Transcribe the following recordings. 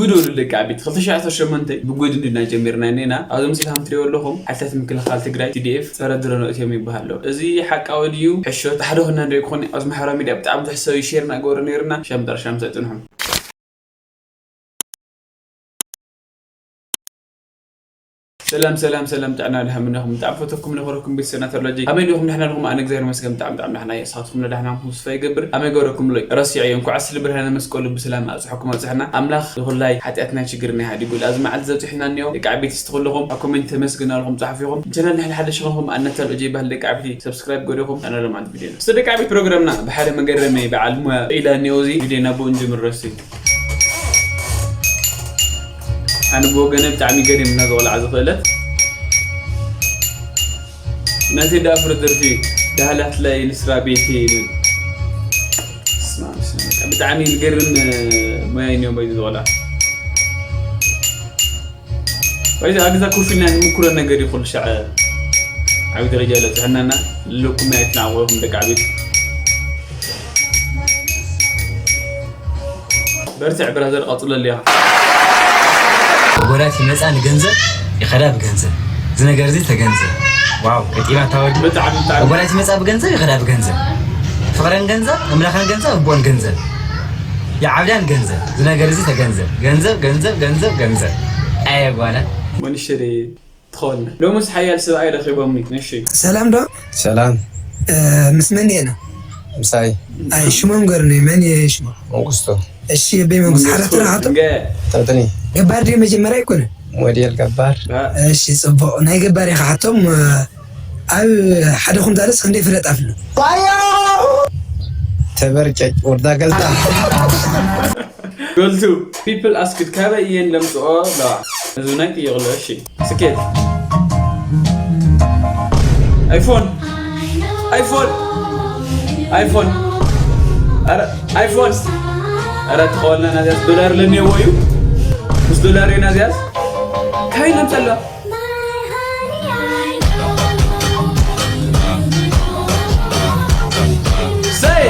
ጉድ ወሉ ደቂ ዓቢት ክልተ ሽሕ ዓሰርተ ሸሞንተ ብጉድ እንድና ጀሚርና እኔና። ኣብዚ ምስሊ ከም ትሪእዎ ኣለኹም ሓይልታት ምክልኻል ትግራይ ቲ ዲ ኤፍ ጸረ ድሮን ኣእትዮም ይበሃል ኣሎ። እዚ ሓቃዊ ድዩ ሕሾት? ሓደ ኹና ንርኢ ክኾን ኣብዚ ማሕበራዊ ሚድያ ብጣዕሚ ብዙሕ ሰብ ሼር እናገበሮ ነይርና። ሻም ጠርሻም ሰጥንሑ። ሰላም ሰላም ሰላም፣ ጥዕና ድሓን ምነኹም? ብጣዕሚ ፈተኩም ነኸረኩም ቤተሰብና ተሎጂ ኣመይ ዲኹም? ድሕና ዲኹም? ኣነ እግዚኣብሔር ይመስገን ብጣዕሚ ብጣዕሚ ድሕና እየ። ንስኻትኩም ዶ ድሕና ኹም? ተስፋ ይገብር። ኣመይ ገበረኩም ሎይ ረሲዐ እየ። እንኳዕ ስሊ ብርሃነ መስቀሉ ብሰላም ኣብፅሐኩም ኣብፅሐና። ኣምላኽ ንኹላይ ሓጢኣትና ሽግርና ይሃዲጉ። ኣብዚ መዓልቲ ዘብፅሕና እኒኦ ደቂ ዓበይቲ እስቲ ኩልኹም ኣብ ኮሜንት ተመስግናልኹም ፃሕፉ ኢኹም። ቻናል ንሕና ሓደሽ ኹንኹም ኣነ ተሎጂ ይበሃል። ደቂ ዓበይቲ ሰብስክራይብ ገዲኹም ኣነ ሎማዓንቲ ቪድዮ ንስ ደቂ ዓበይቲ ፕሮግራምና ብሓደ መገረሚ በዓል ሙያ ኢላ እኒኦ እዚ ቪድዮ ናብኡ እንጅምር ረሲ ኣነ ብወገነ ብጣዕሚ ገሪምና ዝቆልዓ ዝኽእለት ነቲ ዳፍሮ ደርፊ ዳህላት ላይ ንስራ ቤት ይብል። ስማ፣ ስማ፣ ብጣዕሚ ዝገርም ሞያ እዩ ነበር ዝቆልዓ። ወይዚ ኣብ ገዛ ኮፍ ኢልና ንምኩሮ ነገር እዩ ኩሉ ሻዕ ዓቢ ደረጃ ለብፅሐናና። ለኩም ናይ ትናቆኹም ደቂ ዓበይቲ በርትዕ ብራዘር፣ ቀጽለሉ ኢኻ። ወጎላት ይመጻ ንገንዘብ ይኸዳ ብገንዘብ። እዚ ነገር እዚ ተገንዘብ። ዋው ገጢማ ታወዲ። ብጣዕሚ ብጣዕሚ ወጎላት ይመጻ ብገንዘብ ይኸዳ ብገንዘብ። ፍቕረን ገንዘብ፣ ኣምላኸን ገንዘብ፣ ኣቦን ገንዘብ። የዓብዳን ገንዘብ። እዚ ነገር እዚ ተገንዘብ። ገንዘብ ገንዘብ ገንዘብ ገንዘብ። ኣየ ጓና። መንሽሪ ትኸውልና ሎምስ ሓያል ሰብኣይ ረኺቦምኒ። እሺ ሰላም ዶ? ሰላም እ፣ ምስ መን እየና? ምሳይ ኣይ ሽሞም ገርኒ መን እየ ሽሞም? መንግስቱ እሺ የበይ መንግስቱ ሓራ ተራሃቶ እንገ ጠጥኒ ገባር ድዩ መጀመርያ ኣይኮነ? ሞዴል ገባር እሺ ጽቡቕ ናይ ገባር ኢኻ ሓቶም እ፣ ኣብ ሓደ ኩንታልስ ክንደይ ፍረ ጣፍ ኣሎ? ተበርጨጭ ወርዳ ገልጣ ገልቱ people asked ካበይ እየን ለምፅኦ ለዋ እዚ ናይ ጥየቕሎ። እሺ ስኬት ኣይፎን ኣይፎን ኣይፎን ኧረ ኣይፎን ኧረ ትኸወልና ናዚያስ ዶላር ለኒየዎ እዩ ምስ ዶላር እዩ ናዚያስ ካበይ ለምፀሎ ሰይ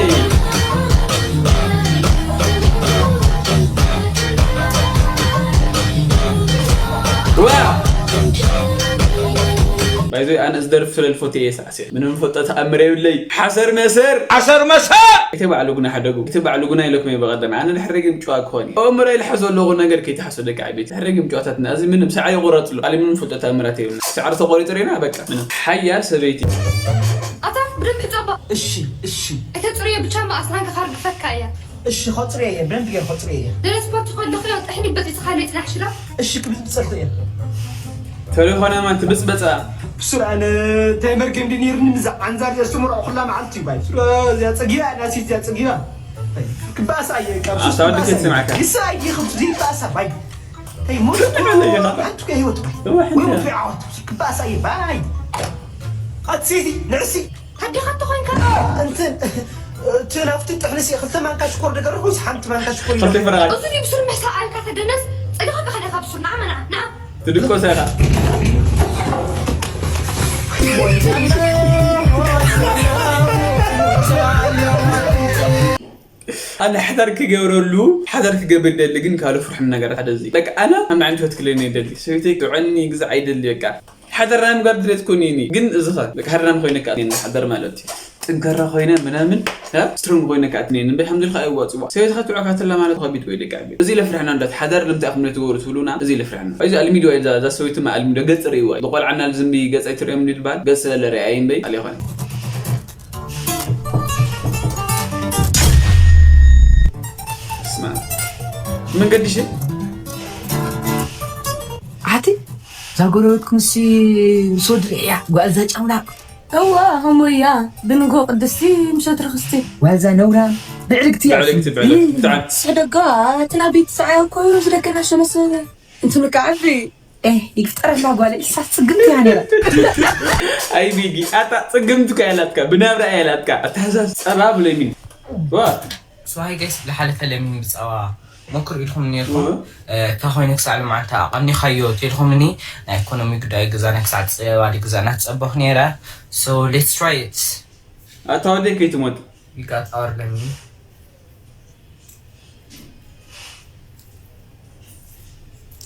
ባይዘይ ኣነ ዝደርፍ ስለ ዝፈትየ እየ ሳዕስዕ ምንም ፈልጦ ተኣምር የብለይ ሓሰር መሰር ሓሰር መሰር እቲ ባዕሉ ግና ሓደጉ እቲ ባዕሉ ግና ኢለኩም እየ በቐደም ኣነ ድሕሪ ግን ጨዋ ክኾን እዩ ኣእምሮ ይልሓዞ ኣለኹ ነገር ከይትሓሶ ደቂ ዓበይቲ ድሕሪ ግን ጨዋታትና እዚ ምንም ሳዕ ይቑረፅሉ ኣሊ ምንም ፈልጦ ተኣምራት የብልና ሳዕሪ ተቖሪፁ ሬና በቃ ምንም ሓያል ሰበይቲ ኣታ ብደንብ ሕፀባ እሺ እሺ እተ ፅሩየ ብቻ መኣስናን ከኻርግፈካ እያ እሺ ከፅርየ እየ ብደንብ ገይር ከፅርየ እየ ደለ ስፖርት ከለኹ ዮ ጥሕኒ በፂፅኻ ለይ ፅናሕ ሽላ እሺ ክብል ብፀልኩ እየ ተሪኾናማ ትብፅበፃ ብሱር ኣነ እንታይ መርገም ድኒርኒ ምዛ ዓንዛር ዘስተምሮ ኩላ መዓልቲ እዩ ባይ እዚኣ ፀጊባ እያ ናሲ እዚኣ ፀጊባ ክባእሳ እየ ካብ ሱስ ኣታ ወዲ ክባእሳ እየ። ከይትስማዕካ። ይሳ እየ ከምዚ ዘይባእሳ ባይ እንታይ ሞት ትብለ ኣለኻ? ሓንቲ ከ ህይወት ባይ እዋ ሓንቲ ወይ እያ። ሞት ይዓወት ክባእሳ እየ ባይ ኣትሲዚ ንዕሲ ሃዲኻ ተኾይንካ እንትን እቲ ናብቲ ጥሕንሲ ክልተ ማንካ ሽኮር ደገርኩስ ሓንቲ ማንካ ሽኮር ክልተ ፍረቓ እዚ ድዩ ብሱር ምሕሳብ ኣልካ ተደነስ ፀግኻ ከኸደካ ብሱር ንዓ መና ንዓ ትድቆሰ ኢኻ ኣነ ሓዳር ክገብረሉ ሓዳር ክገብር ይደሊ ግን ካልእ ፍርሕም ነገር ሓደ እዚ በቃ ኣነ ኣብ ንዓይነት ወትክለኒ ይደሊ ሰበይተይ ጥዑኒ ግዛዕ ይደሊ በቃ ሓዳር ናይ ምግባር ድሌት ኮኒኒ ግን እዚ ኸ በቃ ሓዳር ኮይነ ከኣ ሓዳር ማለት እዩ ጥንካራ ኮይነ ምናምን ስትሮንግ ኮይነ ከኣ ትኔን እምበይ ከምዚ ኢልካ ኣይዋፅዋ ሰበይትካ ትዑካትላ ማለት ከቢድ ወይ ደቂ ዕቤት እዚ ለፍርሕና እንዳት ሓዳር ንምንታይ ኣኹም ትገብሩ ትብሉና እዚ ለፍርሕና እዚ ኣልሚድዋ እዛ እዛ ሰበይትማ ኣልሚዶ ገፅ ርእይዋ ዝቆልዓና ዝንቢ ገፅ ኣይትርእዮም ድዩ ትበሃል ገፅ ስለ ለርእያ እምበይ ኣል ይኾነ ስማ መንገዲ ሽ ዓቲ እዛ ጎረቤትኩም ሲ ምስ ወዲ ርእያ ጓል እዛ ጫውላቅ እዋ ከምኡ እያ ብንጎ ቅድስቲ ምሸት ርክስቲ ጓል እዛ ነውራ ብዕልግቲ እያ ብዕልግቲ ብዕልግቲ ብጣዕሚ ስሕደጋ እቲ ናብ ቤት ሰዓያ እኮ ዝደገና ሸመሰበ እንትኑ ከዓ እ ይፍጠረላ ጓል እሳ ፅግምቲ እያ ነይራ ኣይ ቢጊ ኣታ ፅግምቲ እኮ ያላትካ ብናብራ እያ ያላትካ ኣተሃዛዝ ፀባ ብለሚን ዋ So hi guys ዝሓለፈ ለሚን ብፀባ ሞክር ኢልኩም ነርኩም እታ ኮይነ ክሳዕ ልማዓልታ ኣቐኒኻዮ ተልኩምኒ ናይ ኢኮኖሚ ጉዳይ ገዛና ክሳዕ ፀባ ገዛና ትፀበኽ ነይረ so let's try it ኣታ ወደይ ከይትሞት we got our ለሚን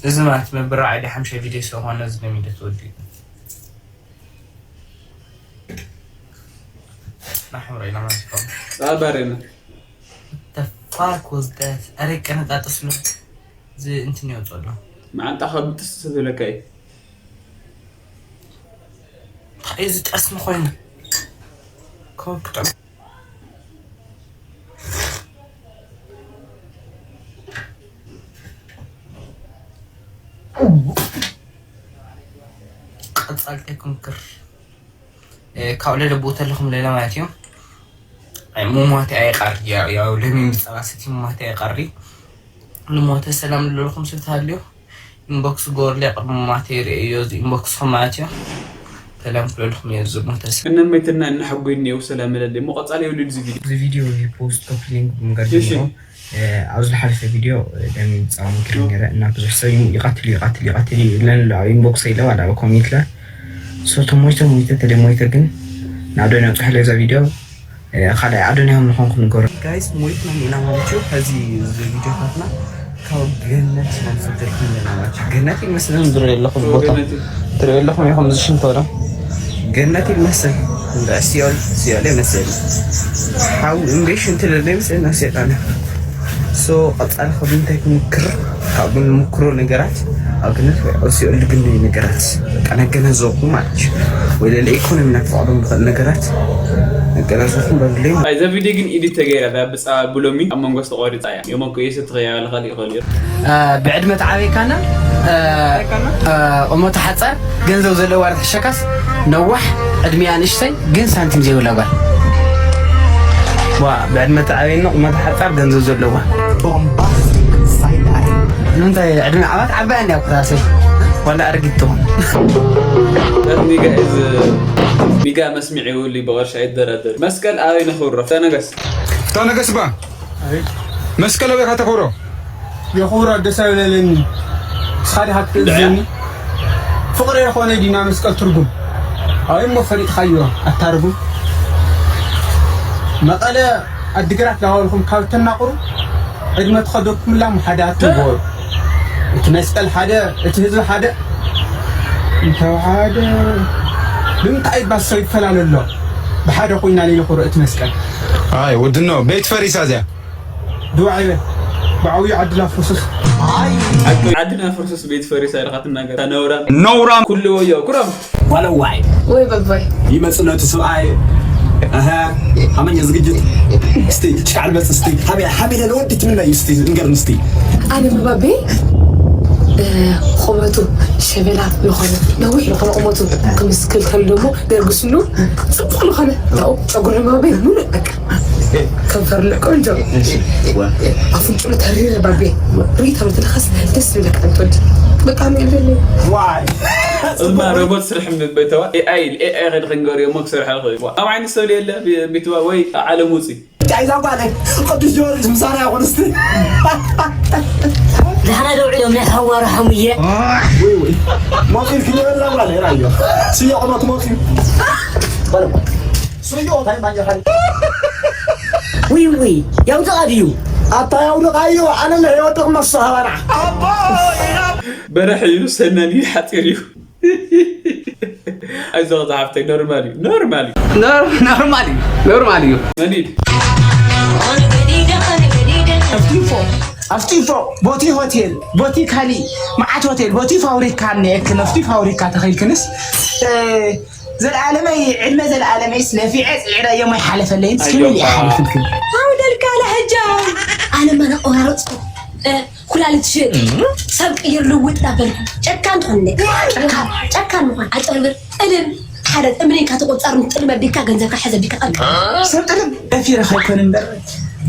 እዚ ማለት መብራዕ ኣይዲ ሓምሻይ ቪድዮ ስለኾነ እዚ ደሚደ ተወዲኡ። ናሕምሮ ኢና ማለት ነው። ጻባሬና The fuck was that? ኣረ ቀነጣጥስ ነው። እዚ እንትን ይወጣሉ። መዓንጣ ከብጥስ ዝብለካ እዩ። እንታይ እዚ ጠስሚ ኮይኑ? ኮክጠም ቀጻል ተክንክር ካብ ለለ ቦታ ኣለኹም ለለ ማለት እዩ። ሙማቴ ኣይቀሪ ያው ለሚ ምጸባሰቲ ሙማቴ ኣይቀሪ ንሞተ ሰላም ልለኹም ስልት ሃልዮ ኢንቦክስ ጎርሊ ቅድሚ ሙማቴ ርእዮ እዚ ኢንቦክስኹም ማለት እዩ። ሰላም ክለልኹም እየ ዝሞተ ሰብ እነመይትና እናሐጎይኒ የው ሰላም ለለ እሞ ቀጻሊ የውልድ እዚ ቪዲዮ እዚ ቪዲዮ እዚ ፖስት ኮፕሊንግ ብምገርድ እሺ። ኣብዚ ዝሓለፈ ቪድዮ ደም ፃሙ ክር ነረ እና ብዙሕ ሰብ ይም ይቃትል ይቃትል ይቃትል ይለን ኣብ ኢንቦክስ ኢለ ዋላ ኮሜንት ለ ሶ ተሞይተ ሞይተ ተደሞይተ ግን ናብ ዶ ነብፅሐ ለዛ ቪድዮ ካልኣይ ኣዶንያም ምዃንኩ ንገሩ። ጋይስ ሞይትና ኢና ማለት እዩ። ከዚ እዚ ቪድዮታትና ካብ ገነት ኢና ንፈደልኩም ዘለና ማለት እዩ። ገነት ይመስለን ዝረኦ ኣለኹም ቦታ ትሪኦ ኣለኹም ኢኹም እዚ ሽንቶ ዶ ገነት ይመስል እንዳ ሲኦል ሲኦል ይመስል ሓው እንደ ሽንቲ ለለ ይመስል ና ሴጣን ሶ ቀጻሊ ካብ እንታይ ክምክር ካብ ንምክሮ ነገራት ኣብ ገነት ወይ ኣብ ሲኦል ግን ነገራት በቃ ነገነዘብኩ ማለት እዩ። ወይ ለለ ኢኮኖሚ ናትፈቅዶ ንኽእል ነገራት ነገነዘብኩም በብለይ እዛ ቪድዮ ግን ኢዲት ተገይራ እዛ ብፃ ብሎሚ ኣብ መንጎ ዝተቆሪፃ እያ። የመንኮ የሰ ትኸያ ለኻል ይኸል እዩ። ብዕድመ ተዓበይካና ቁመቱ ሓፃር ገንዘብ ዘለዋ ርትሕሸካስ ነዋሕ ዕድሚኣ ንእሽተይ ግን ሳንቲም ዘይብላ ጓል። ዋ ብዕድመ ተዓበይና ቁመቱ ሓፃር ገንዘብ ዘለዋ። ቦምባስቲክ ሳይድ ኣይ ንምንታይ ዕድመ ዓባት ዓባያ እንዲያ ኩታሰይ ዋላ ኣረጊት ትኹን። ሚጋ መስሚዕ ይውል ብቐርሺ ኣይደራደር መስቀል ኣበይ ነኽብሮ ፍታ ነገስ ፍታ ነገስ ባ መስቀል ኣበይ ከተኽብሮ የኽብሮ ደስ ኣይብለለኒ ንስኻ ዲኻ ክትእዝዘኒ ፍቕሪ የኾነ ዲና መስቀል ትርጉም ኣበይ እሞ ፈሊጥኻዮ ኣታርጉም መቐለ ኣዲግራት ዳበልኩም ካብ ተናቑሩ ዕድመ ተኸደኩምላ ምሓዳት ትጎሩ እቲ መስቀል ሓደ እቲ ህዝቢ ሓደ እንተወሓደ ብምንታይ ባሰ ይፈላለ ኣሎ ብሓደ ኮይና ሌለ ኩርእ እቲ መስቀል ኣይ ወድኖ ቤት ፈሪሳ እዚያ ድዋ ዕበ ብዓብዩ ዓድላ ፍርሱስ ዓድና ፍርሱስ ቤት ፈሪሳ ኢልካ ትናገር ነውራ ነውራ ኩሉ ወዮ ኩሎም ዋለዋይ ወይ በባይ ይመጽ ነቲ ሰብኣይ ኣሃ ሓመኛ ዝግጅት እስቲ ጭቃዕ መጽ እስቲ ሓሜ ሓሜ ለወዲ ትምና እዩ እስቲ ንገር እስቲ ኣነ መባቤ ቁመቱ ሸበላ ዝኾነ ነዊሕ ዝኾነ ቁመቱ ክምስክል ከሉ ደሞ ደርግስሉ ጽቡቕ ዝኾነ ታው ጸጉሪ መባቤ ሙሉእ በቃ ከንፈር ቆንጆ ኣፍንጭሉ ተሪር ባቤ ሪታ ምትለኸስ ደስ ዝብለካ እንተወዲ በጣም የለለ ዋይ እማ ሮቦት ስርሕ ምበተዋ ኤኣይ ኤኣይ ከድክንገር እሞ ክሰርሐ ይኽእል ኣብ ዓይኒ ሰብ የለ ቤትዋ ወይ ዓለም ውፅእ እንታይ እዛ ጓለይ ቅዱስ ጊዮርጊስ ምሳና ይኹን እስቲ ዳሕና ደውዒሎም ናይ ሓዋሩ ሓሙየ ወይ ወይ ሞፂል ክየበላ ጓለይ ራዮ ስዮ ቁመት ሞፂል በለ ስዮ ታይ ማኛ ኻል ውይ ውይ ያውድቓ ድዩ ኣታ ያውድቓዮ ኣነ ለየወድቕ መሶ ሃባና በረሕ እዩ ሰነን እዩ ሓፂር እዩ ኣይዞ ዝሓፍተይ ኖርማል እዩ ኖርማል እዩ ኖርማል እዩ ኖርማል እዩ መሊድ ኣፍቲፎ ኣፍቲፎ ቦቲ ሆቴል ቦቲ ካሊ መዓት ሆቴል ቦቲ ፋብሪካ እኒአክን ኣብቲ ፋብሪካ ተኺልክንስ ዘልዓለመይ ዕድመ ዘልዓለመይስ ለፊዐ ፅዒረ እዮም ኣይሓለፈለይን ስምን ይሓልፍልክን ኣውደልካ ለሕጃ ኣነ መነቆራረፅኩ ኩላሊት ሽጥ ሰብ ቅይር ልውጥ ዳበልኩ ጨካን ትኾን ጨካን ጨካን ምዃን ኣጭበርብር ጥልም ሓደ እምኒ ካትቆፃር ጥልም ኣቢልካ ገንዘብካ ሕዘ ኣቢልካ ቀልካ ሰብ ጥልም ደፊረ ከይኮን እምበር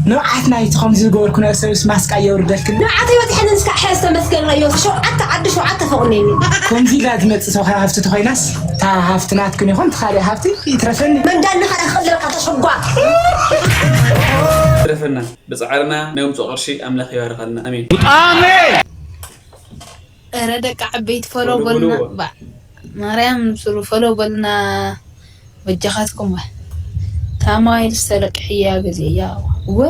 ንብዓት ናይቲ ከምዚ ዝገበርኩ ናይ ሰብስ ማስቃ የውርደልክን ንብዓተይ በፂሐኒ ንስካ ሕያስ ተመስገን ረዮ ሸውዓተ ዓዲ ሸውዓተ ፎቕ እኒኒ ከምዚ ኢላ ዝመፅእ ሰው ሃፍቲ ተኮይናስ እታ ሃፍቲ ናትክን ይኹን እቲ ካሊእ ሃፍቲ ይትረፈኒ መንዳኒ ካዳ ክቕልበካ ተሸጓ ትረፈና ብፃዕርና ነምፅኦ ቅርሺ ኣምላኽ ይባርኸልና ኣሜን ኣሜን ኧረ ደቂ ዓበይቲ ፎሎ በሉና ማርያም ስሩ ፎሎ በሉና በጃኻትኩም ታማይል ዝተለቅሕያ ግዜ እያ ወ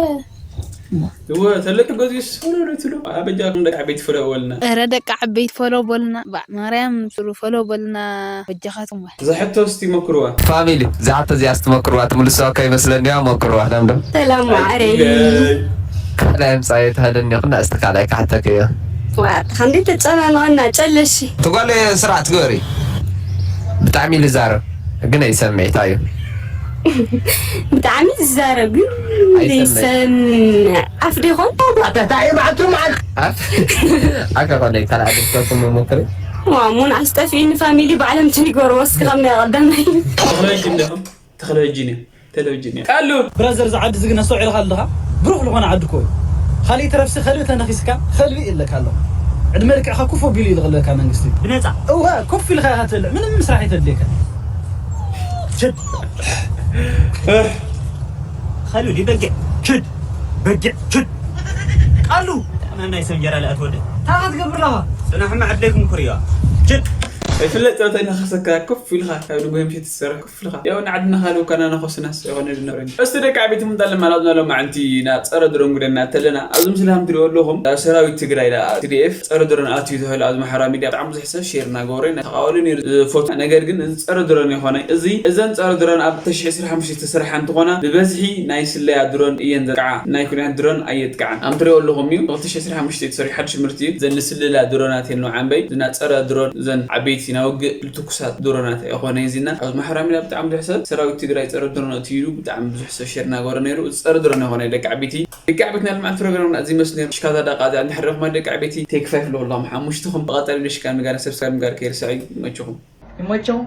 እወ፣ ተለቂ ገዚኡስ ፎሎ ዶ ትብሉ? ኣበጃኩም ደቂ ዓበይቲ ፎሎ በሉና። ኧረ ደቂ ዓበይቲ ፎሎ በሉና። ባዕ ማርያም ስሩ ፎሎ በሉና። በጃኻትኩም ወይ። እዛ ሕቶ እስቲ ሞክርዋ። ፋሚሊ፣ እዛ ሕቶ እዚኣ እስቲ ሞክርዋ። ትምልስዋ እኮ ይመስለኒ፣ ያው ሞክርዋ። ለምለም። ሰላም ማዕረይ። ካልኣይ ምጻእ ኣይትሃለኒ ይኹን፣ እስቲ ካልኣይ ክሓተክ እየ። ዋ፣ ክንደይ ተጸማማዕና፣ ጨለሺ። ትጓለ ስርዓት ግበሪ። ብጣዕሚ ልዛረብ፣ ግን ኣይሰምዕ፣ እንታይ እዩ? ብጣዕሚ ዝዛረብ ግን ኣይሰምዕ። ዘይሰምዕ። ኣፍ ዶ ይኾን? ኣፍ? ኣካ ኾነ፣ ካልኣይ ድርሰኩም መሞክሪ። ዋ፣ ሙን ኣስጠፊኒ ፋሚሊ ባዕሎም ትንገርዎ እስኪ ከም ናይ ቀዳማይ። ተኽለጅን ኢኹም፣ ተኽለጅን እዩ፣ ተኽለጅን እዩ። ቃሉ! ብራዘር፣ እዚ ዓዲ እዚ ግን ኣስተውዒልካ ኣለኻ? ብሩኽ ዝኾነ ዓዲ እኮ እዩ። ካልእ ተረፍሲ ከልቢ ተነኺስካ፣ ከልቢ ይብለካ ኣሎ። ዕድመ ልክዕኻ ኮፍ ኣቢሉ ይልቕለካ መንግስቲ። ብነጻ? እወ፣ ኮፍ ኢልካ ኢኻ ትበልዕ፣ ምንም ስራሕ ኣይተድልየካ። ችድ። ከልቢ በጊዕ፣ ችድ፣ በጊዕ፣ ችድ። ቃሉ! ኣነ ናይ ሰብ እንጀራ ልኣትወደ። እንታይ ክትገብር ኣለኻ? ጽናሕማ ዕድለይኩም ክርእዮ። ችድ። ኣይፍለጥ፣ ተነኸሰካ ኮፍ ኢልካ፣ ካብ ንጉሆ ምሸት ትሰርሕ ኮፍ ኢልካ። ያው ንዓድና ካልእ ካና ነኸስናስ ይኾነ ዝነበረኒ። እስቲ ደቂ ዓበይቲ ምንጣል ለማላዝና ሎማዕንቲ ናብ ጸረ ድሮን ጉደና ተለና። ኣብዚ ምስሊ ከም ትሪእዎ ኣለኹም፣ ኣብ ሰራዊት ትግራይ ደኣ፣ ቲ ዲ ኤፍ ጸረ ድሮን ኣትዩ ተባሂሉ ኣብዚ ማሕበራዊ ሚድያ ብጣዕሚ ብዙሕ ሰብ ሼር እናገበሮ ኢና። ተቓዋሊ ነይሩ ዝፎቶ። ነገር ግን እዚ ጸረ ድሮን ይኾነ፣ እዚ፣ እዘን ጸረ ድሮን ኣብ ክልተ ሽሕ ዕስራን ሓሙሽተን ዝተሰርሓ እንትኾና፣ ብበዝሒ ናይ ስለያ ድሮን እየን ዘጥቅዓ። ናይ ኩናት ድሮን ኣየጥቅዓን። ከም ትሪእዎ ኣለኹም እዩ፣ ክልተ ሽሕ ዕስራን ሓሙሽተን ዝተሰርሑ ሓድሽ ምርት እዩ። እዘን ንስለላ ድሮናት እየን ንዓንበይ። እዘን ጸረ ድሮን፣ እዘን ዓበይቲ ናይ ውግእ ልትኩሳት ድሮናት ኣይኾነ እዚና። ኣብ ማሕበራዊ ሚድያ ብጣዕሚ ብዙሕ ሰብ ሰራዊት ትግራይ ጸረ ድሮን ኣትዩ ኢሉ ብጣዕሚ ብዙሕ ሰብ ሼር እናገበረ ነይሩ። እዚ ጸረ ድሮን ኣይኾነ ደቂ ዓበይቲ። ደቂ ዓበይቲ ናይ ልምዓት ፕሮግራምና እዚ መስሉ ነይሩ። ሽካታ ዳቃ እዚኣ እንድሕር ረኹማ ደቂ ዓበይቲ ቴክ ፋይፍ ኣለኹ ኣለኹም ሓሙሽትኹም። ብቐጻሊ ደሽካ ምግባር፣ ሰብስክራይብ ምግባር ከይርሳዕ እዩ። ይመችኹም። ይመችኹም።